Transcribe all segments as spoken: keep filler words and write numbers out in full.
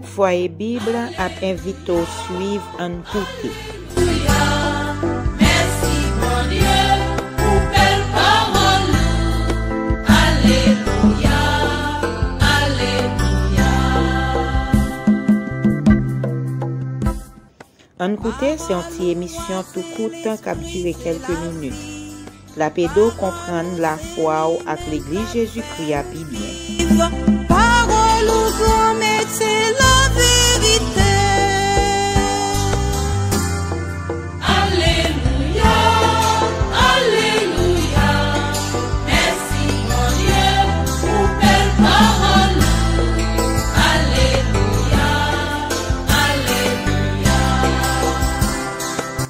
Fwaye Bib ap envite w swiv Ann Koute. Mèsi Bondye pou bèl pawòl ou. Alelouya, alelouya. Ann Koute se yon ti emisyon tou kout k ap dire kèlke minit. L ap ede w konprann lafwa w ak Legliz Jezikri a pi byen. Pawòl ou pwomèt se laverite. Alelouya, alelouya. Mèsi Bondye pou bèl pawòl ou. Alelouya, alelouya.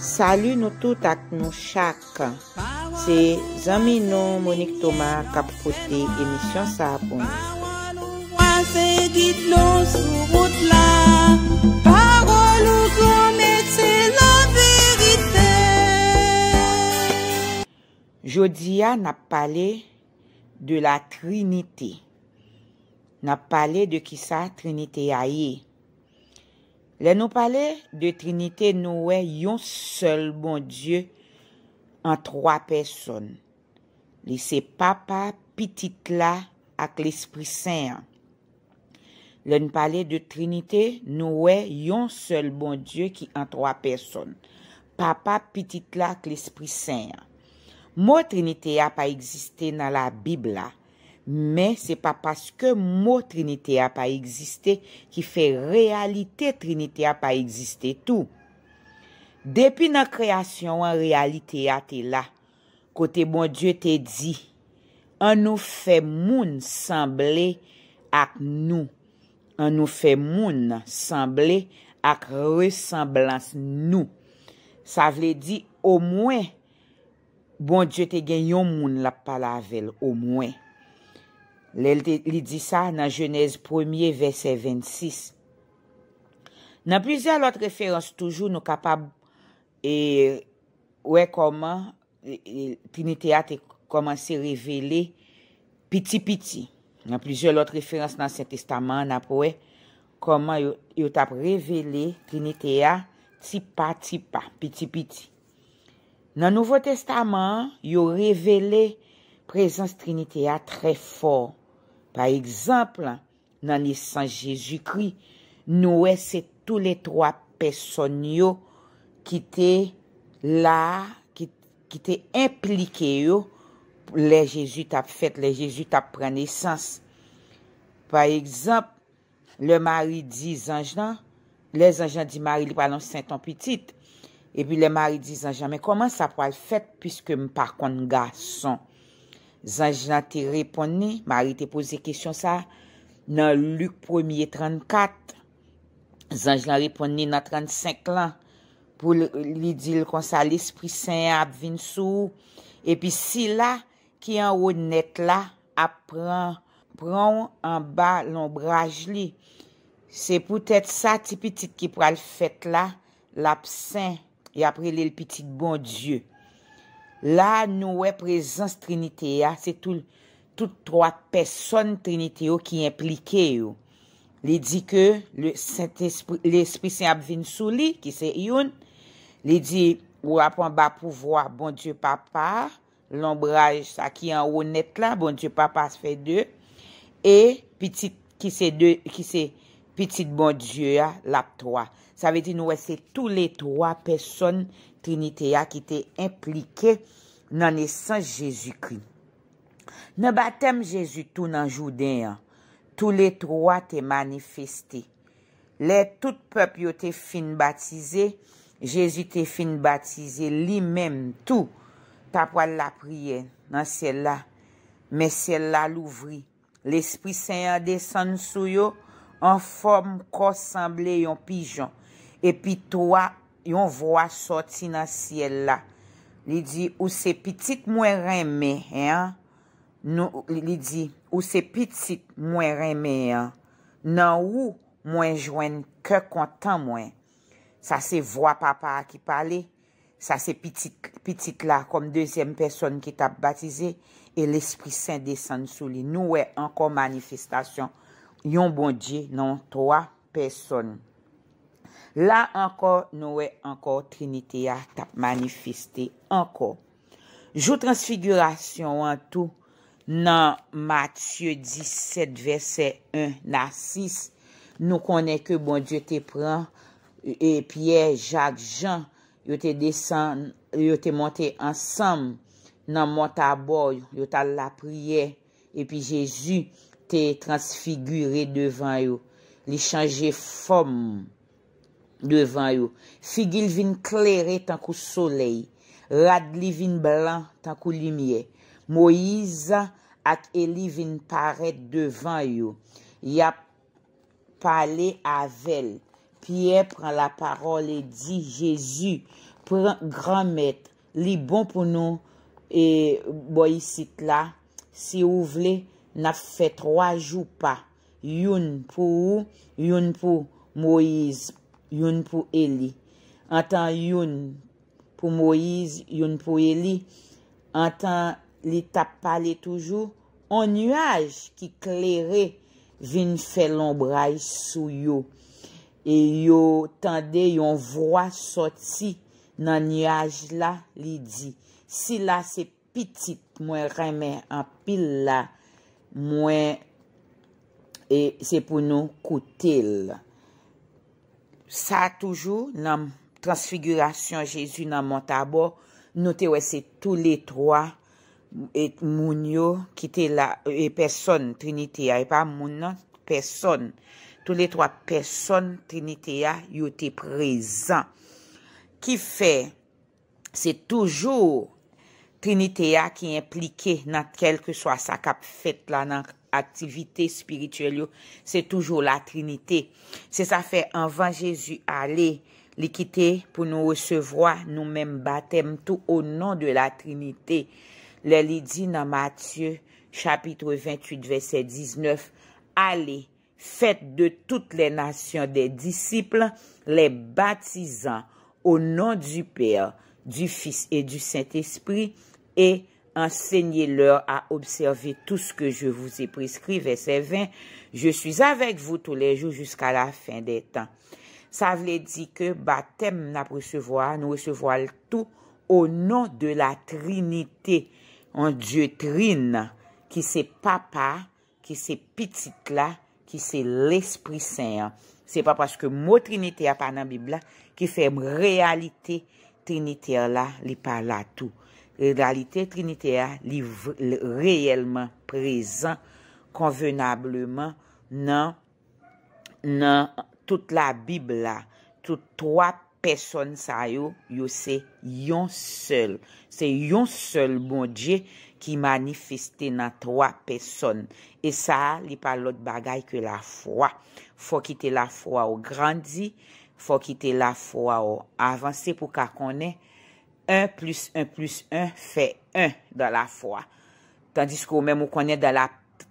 Sali nou tout ak nou chak. Se zanmi nou Monique Thomas k ap pote emisyon sa a pou nou. Pawòl ou vwa se gid nou sou wout la. Pawòl ou pwomèt se laverite. Jodi a, n ap pale de la Trinite. N ap pale de kisa Trinite a ye. Lè nou pale de Trinite, nou wè yon sèl Bondye an twa pèsòn. Li se Papa, Pitit la ak Lespri Sen an. Lè n pale de Trinite, nou wè yon sèl Bondye ki an twa pèsòn, Papa, Pitit la ak Lespri Sen an. Mo Trinite a pa egziste nan Labib la, men se pa paske mo Trinite a pa egziste ki fè reyalite Trinite a pa egziste tou. Depi nan kreyasyon an, reyalite a te la, kote Bondye te di, "An nou fè moun sanble ak nou. An nou fè moun sanble ak resanblans nou." Sa vle di, omwen, Bondye te gen yon moun l ap pale avè l, omwen. Lè l te, li di sa nan Jenèz premye, vèsè vennsis. Nan plizyè lòt referans toujou, nou kapab e, wè kòman e, e, Trinite a te kòmanse revele piti piti. Nan plizyè lòt referans nan Ansyen Testaman an, n ap wè kòman yo, yo t ap revele Trinite a ti pa ti pa, piti piti. Nan Nouvo Testaman an, yo revele prezans Trinite a trè fò. Pa egzanp, nan nesans Jezikri, nou wè se toulètwa pèsòn yo ki te la, ki, ki te enplike yo lè Jezi t ap fèt, lè Jezi t ap pran nesans. Pa egzanp, lè Mari di zanj lan, lè zanj lan di Mari li pral ansent yon pitit, epi lè Mari di zanj lan, "Men kòman sa pral fèt piske m pa konn gason?" Zanj lan te reponn li, Mari te poze kesyon sa a nan Lik premye trannkat. Zanj lan reponn li nan trannsenk lan pou li, li di l konsa, "Lespri Sen an ap vin sou ou, epi sila ki anwo nèt la ap pran, pran w anba lonbraj li. Se poutèt sa, ti pitit ki pral fèt la, l ap sen, y ap rele l pitit Bondye." La, nou wè prezans Trinite a, se tou, tout twa pèsòn Trinite yo ki enplike yo. Li di ke le Sentespri, Lespri Sen ap vin sou li, ki se youn. Li di, "Ou ap anba pouvwa Bondye Papa a, lonbraj sa ki anwo nèt la, Bondye Papa fè de, e pitit ki se de, ki se pitit Bondye a, l ap twa." Sa vle di nou wè se toulètwa pèsòn Trinite a ki te enplike nan nesans Jezikri. Nan batèm Jezi tou nan Jouden an, toulètwa te manifeste. Lè tout pèp yo te fin batize, Jezi te fin batize li menm tou. Ta pral lapriyè nan syèl la, men syèl la louvri. Lespri Sen an desann sou yo an fòm kò sanble yon pijon. Epi twa, yon vwa sòti nan syèl la. Li di, "Ou se pitit mwen renmen an." Nou, li di, "Ou se pitit mwen renmen an. Nan ou mwen jwenn kè kontan mwen." Sa se vwa Papa a ki pale. Sa se pitit, pitit la kòm dezyèm pèsòn ki t ap batize, e Lespri Sen desann sou li. Nou wè ankò manifestasyon yon Bondye nan twa pèsòn. La ankò, nou wè ankò Trinite a t ap manifeste ankò. Jou transfigirasyon an tou, nan Matye disèt, vèsè en a sis, nou konnen ke Bondye te pran, e, Pyè, Jak, Jan, yo te desann, yo te monte ansanm nan mòn Tabò, yo t al lapriyè, epi Jezi te transfigire devan yo. Li chanje fòm devan yo. Figi l vin klere tankou solèy, rad li vin blan tankou limyè. Moyiz ak Eli vin parèt devan yo. Y ap pale avè l. Pyè pran lapawòl e di, Jezi, pran, Granmèt, li bon pou nou, e, bò isit la. Si ou vle, n ap fè twa jou pa, youn pou ou, youn pou Moyiz, youn pou Eli. Antan youn pou Moyiz, youn pou Eli. Antan li t ap pale toujou, on nyaj ki klere vin fè lonbray sou yo. E yo tande yon vwa sòti nan nyaj la, li di, Sila se pitit mwen renmen anpil la, mwen, e se pou nou koute l. Sa toujou nan transfigirasyon Jezi nan mòn Tabò, nou te wè se toulètwa, e, moun yo ki te la, e, pèsòn Trinite a, e pa moun nan, pèsòn. Toulètwa pèsòn Trinite a, yo te prezan. Ki fè se toujou Trinite a ki enplike nan kèlkeswa sa k ap fèt la nan aktivite espirityèl yo, se toujou la Trinite. Se sa fè anvan Jezi ale, li kite pou nou resevwa nou menm batèm tou o non de la Trinite. Lè li di nan Matye chapit venntuit vèsè diznèf, Ale, faites de toutes les nations des disciples, les baptisant au nom du Père, du Fils et du Saint-Esprit, et enseignez-leur à observer tout ce que je vous ai prescrit. Verset vingt, Je suis avec vous tous les jours jusqu'à la fin des temps. Sa vle di ke batèm n ap resevwa, nou resevwa l tou o non de la Trinite, yon Dye trin, ki se Papa, ki se Pitit la, ki se Lespri Sen an. Se pa paske mo Trinite a pa nan Bib la ki fè reyalite Trinitè la, li pa la tou. Reyalite Trinitè a, li v-, l-, reyèlman prezan konvenableman nan, nan tout Labib la. Tout twa pèsòn sa yo, yo se yon sèl. Se yon sèl Bondye ki manifeste nan twa pèsòn. E sa a, li pa lòt bagay ke lafwa. Fò kite lafwa w grandi, fò kite lafwa w avanse pou w ka konnen un plus un plus un fait un dans la foi. Tandis que ou menm ou konnen dans la,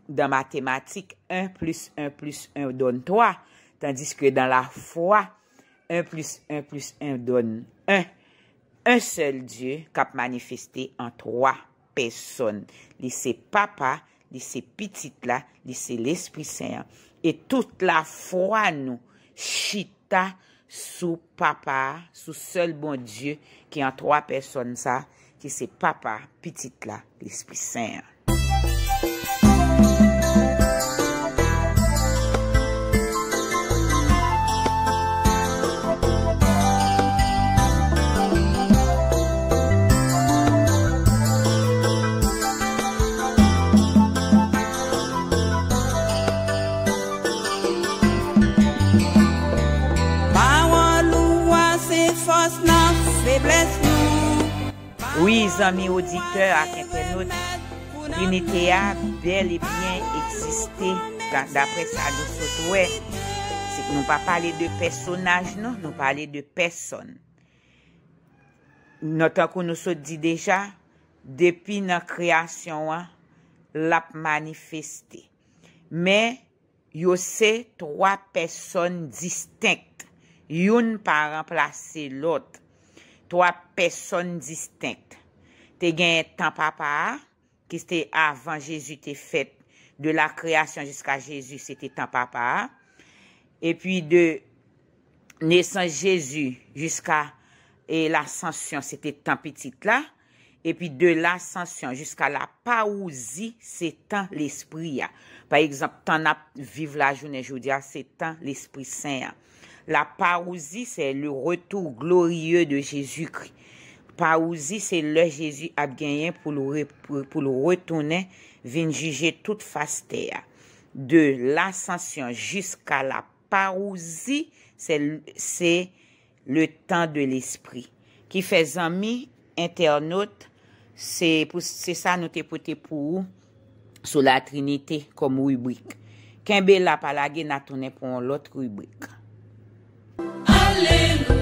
dans mathématique, un plus un plus un donne trois. Tandis que dans la foi, un plus un plus un donne un. Un seul Dieu k ap manifeste an twa pèsòn. Li se Papa, li se Pitit la, li se Lespri Sen an. E tout lafwa nou chita sou Papa a, sou sèl Bondye ki an twa pèsòn sa, ki se Papa, Pitit la, Lespri Sen an. Pawòl ou a se fòs nan feblès nou. Wi, zanmi oditè ak entènot, Trinite a bèl e byen egziste, da-, daprè sa nou sot wè. Se, nou pa pale de pèsonaj, non, nou pale de pèsòn. Non, tankou nou sot di deja, depi nan kreyasyon an, l ap manifeste. Men, yo se twa pèsòn distenk. Youn pa ranplase lòt. Twa pèsòn distenk. Te genyen tan Papa a, ki se te avan Jezi te fèt, de la création jusqu'à Jésus, se te tan Papa a. Epi de nesans Jezi jiska e lasansyon, se te tan pitit la. Epi de lasansyon jiska laparouzi, se tan lespri a. Pa egzanp, tan n ap viv la jounen jodi a, se tan Lespri Sen an. Laparouzi, se le retour glorieux de Jésus-Christ. Parouzi, se lè Jezi ap genyen pou l re- pou l retounen vin jije tout fas tè a. De lasansyon jiska laparouzi, se se le tan de lespri. Ki fè, zanmi entènot, se pou se sa nou te pote pou ou sou la Trinite kòm ribrik. Kenbe la, pa lage, n a tounen pou yon lòt ribrik. Alelouya,